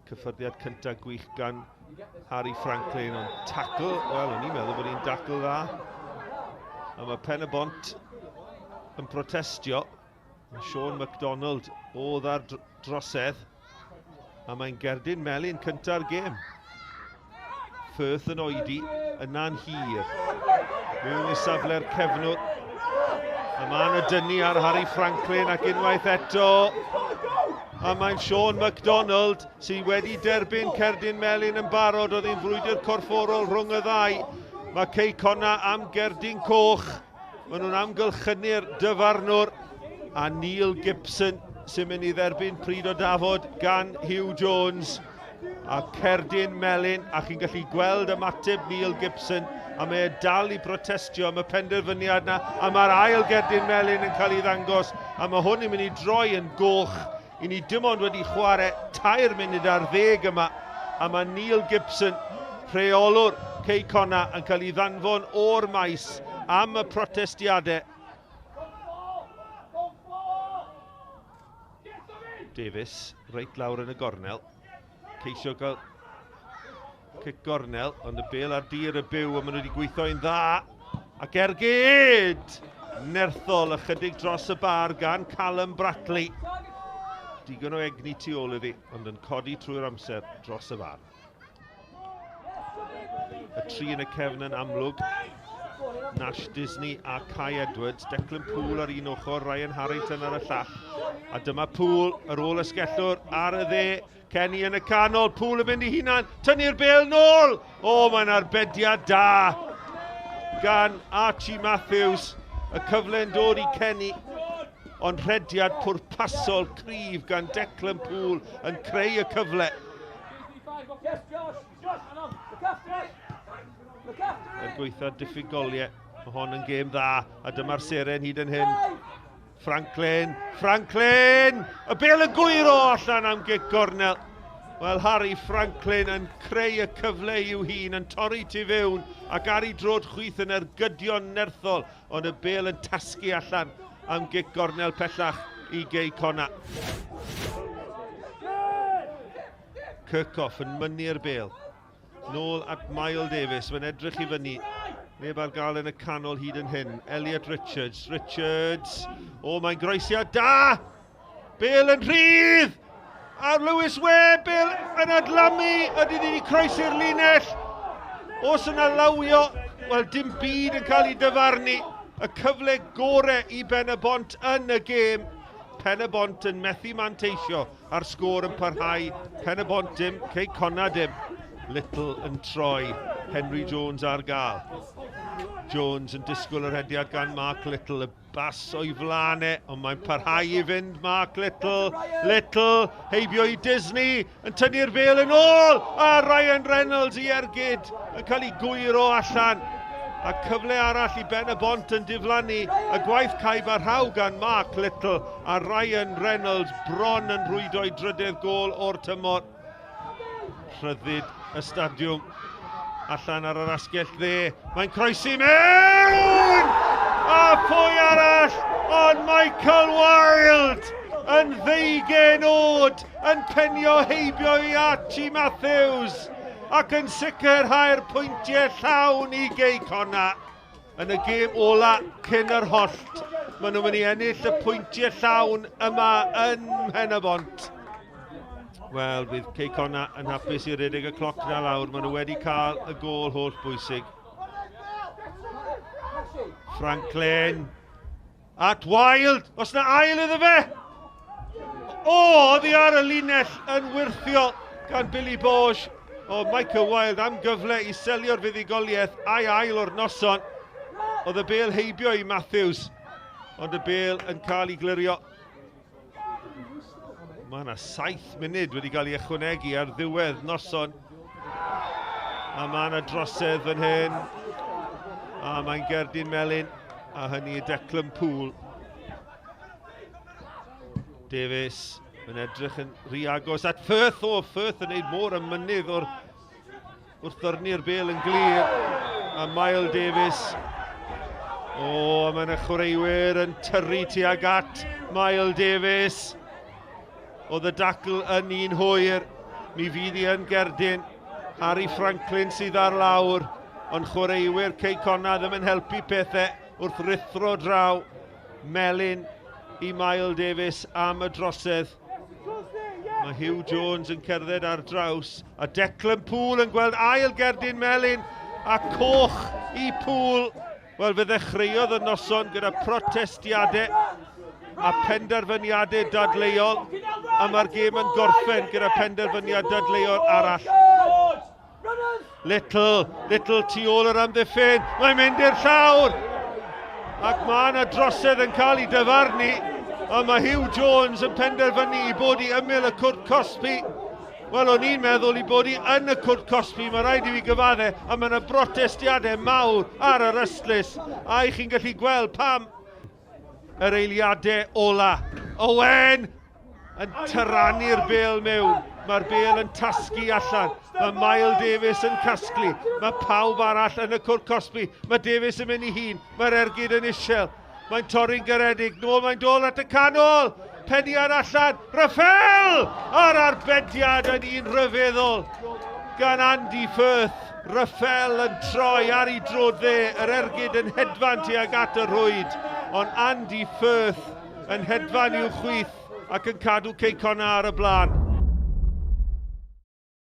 Cyffyrddiad cyntaf gwych gan Harry Franklin, ond tacl, wel, o'n i'n meddwl bod hi'n dacl dda. A mae Pen y Bont yn protestio. Mae Sean MacDonald oedd ar drosedd. A mae'n gerdyn melyn cynta'r gêm. Firth yn oedi, yna'n hir. Mewn i safle'r cefnwr. A mae'n y dynnu ar Harry Franklin ac unwaith eto. A mae'n Sean MacDonald sydd wedi derbyn cerdyn melyn yn barod. Oedd hi'n frwydr corfforol rhwng y ddau. Mae Cei Connah am gerdyn coch. Maen nhw'n amgylchynu'r dyfarnwr a Neil Gibson sy'n mynd i dderbyn pryd o dafod gan Hugh Jones a cerdyn melyn a chi'n gallu gweld ymateb Neil Gibson a mae e dal i brotestio am y penderfyniad na a mae'r ail gerdyn melyn yn cael ei ddangos a mae hwn yn mynd i droi yn goch i ni dim ond wedi chwarae 13 munud yma a mae Neil Gibson, rheolwr Cei Connah, yn cael ei ddanfon o'r maes am y protestiadau. Davies, reit lawr yn y gornel. Ceisio gael cic gornel, ond y bel ar dir y byw a maen nhw wedi gweithio'n dda. Ac ergyd! Nerthol ychydig dros y bar gan Callum Bratley. Digon o egni tu ôl iddi, ond yn codi trwy'r amser dros y bar. Y tri yn y cefn yn amlwg. Nash Disney a Kai Edwards. Declan Poole ar un ochr, Ryan Harrington ar y llall. A dyma Poole ar ôl ysgellwr ar y dde. Kenny yn y canol, Poole yn mynd i hunan, tynnu'r bel nôl! O, mae'n arbediad da gan Archie Matthews. Y cyfle'n dod i Kenny, ond rhediad pwrpasol cryf gan Declan Poole yn creu y cyfle. Er gweitha diffyg goliau, mae hon yn gêm dda, a dyma'r seren hyd yn hyn. Franklin, Franklin! Y bel yn gwyro allan am gic gornel. Wel, Harry Franklin yn creu y cyfle i'w hun, yn torri tu fewn ac ar ei drod chwith yn ergydion nerthol, ond y bel yn tasgu allan am gic gornel pellach i Gei Connah. Kirchhoff yn mynnu'r bel. Nôl at Mael Davies, mae'n edrych i fyny. Neb ar gael yn y canol hyd yn hyn. Elliot Richards, Richards. O, mae'n groesiad da! Bale yn rhydd! A Lewis Webb, Bale yn adlamu, ydy wedi croesi'r linell. Os yna lawio, wel dim byd yn cael ei dyfarnu. Y cyfle gore i Ben y Bont yn y gêm. Pen y Bont yn methu manteisio a'r sgôr yn parhau. Pen y Bont dim, Cei Connah dim. Little yn troi, Henry Jones ar gael. Jones yn disgwyl yr rhediad gan Mark Little, y bas o'i flaen e, ond mae'n parhau i fynd Mark Little. Little, heibio i Disney, yn tynnu'r bel yn ôl, a Ryan Reynolds i ergyd yn cael ei gwyro allan. A cyfle arall i Ben y Bont yn diflannu, y gwaith caib a rhaw gan Mark Little a Ryan Reynolds bron yn rhwydo'i drydedd gôl o'r tymor. Rhyddid y stadiwm allan ar yr asgell dde. Mae'n croesi mewn! A pwy arall ond Michael Wilde yn ddeugen oed yn penio heibio i Archie Matthews ac yn sicrhau'r pwyntiau llawn i Gei Connah yn y gêm ola cyn yr hollt. Maen nhw'n mynd i ennill y pwyntiau llawn yma yn Mhen-y-bont. Wel, bydd Cei Connah yn hapus i redeg y cloc na lawr. Maen nhw wedi cael y gôl holl bwysig. Franklin at Wilde. Os na ail iddo fe! O, oddi ar y linell yn wyrthiol gan Billy Borge. O, Michael Wilde am gyfle i selio'r fuddugoliaeth a'i ail o'r noson. Oedd y bel heibio i Matthews, ond y bel yn cael ei glirio. Mae yna 7 munud wedi cael ei ychwanegu ar ddiwedd noson. A mae yna drosedd fan hyn. A mae'n gerdyn melyn. A hynny i Declan Poole. Davies yn edrych yn rhy agos at Firth. O, Firth yn gwneud môr y mynydd o'r wrth ddyrnu'r bel yn glir. A Mael Davies. O, a mae'n y chwaraewyr yn tyrru tuag at Mael Davies. Oedd y dacl yn un hwyr. Mi fydd hi yn gerdyn. Harry Franklin sydd ar lawr, ond chwaraewyr Cei Connah ddim yn helpu pethau wrth ruthro draw. Melyn i Mael Davies am y drosedd. Mae Hugh Jones yn cerdded ar draws a Declan Poole yn gweld ail gerdyn melyn a coch i Poole. Wel, fe ddechreuodd y noson gyda protestiadau a penderfyniadau dadleuol, a mae'r gêm yn gorffen gyda penderfyniad dadleuol arall. Little, Little tu ôl yr amddiffyn, mae'n mynd i'r llawr! Ac mae yna drosedd yn cael ei dyfarnu, a mae Hugh Jones yn penderfynu i bod i ymyl y cwrt cosbi. Wel, o'n i'n meddwl i bod i yn y cwrt cosbi, mae rhaid i fi gyfadde, a mae yna brotestiadau mawr ar yr ystlys, a i chi'n gallu gweld pam yr eiliadau ola. Owen yn tyrannu'r bêl mewn. Mae'r bêl yn tasgu allan. Mae Mael Davies yn casglu. Mae pawb arall yn y cwrt cosbi. Mae Davies yn mynd i hun. Mae'r ergyd yn isel. Mae'n torri'n garedig. Nôl mae'n dod at y canol. Peniad allan. Rafael! A'r arbediad yn un rhyfeddol gan Andy Firth. Rafael yn troi ar ei drod dde. Yr ergyd yn hedfan tuag at y rhwyd. Ond Andy Firth yn hedfan i'w chwith ac yn cadw Cei Connah ar y blaen.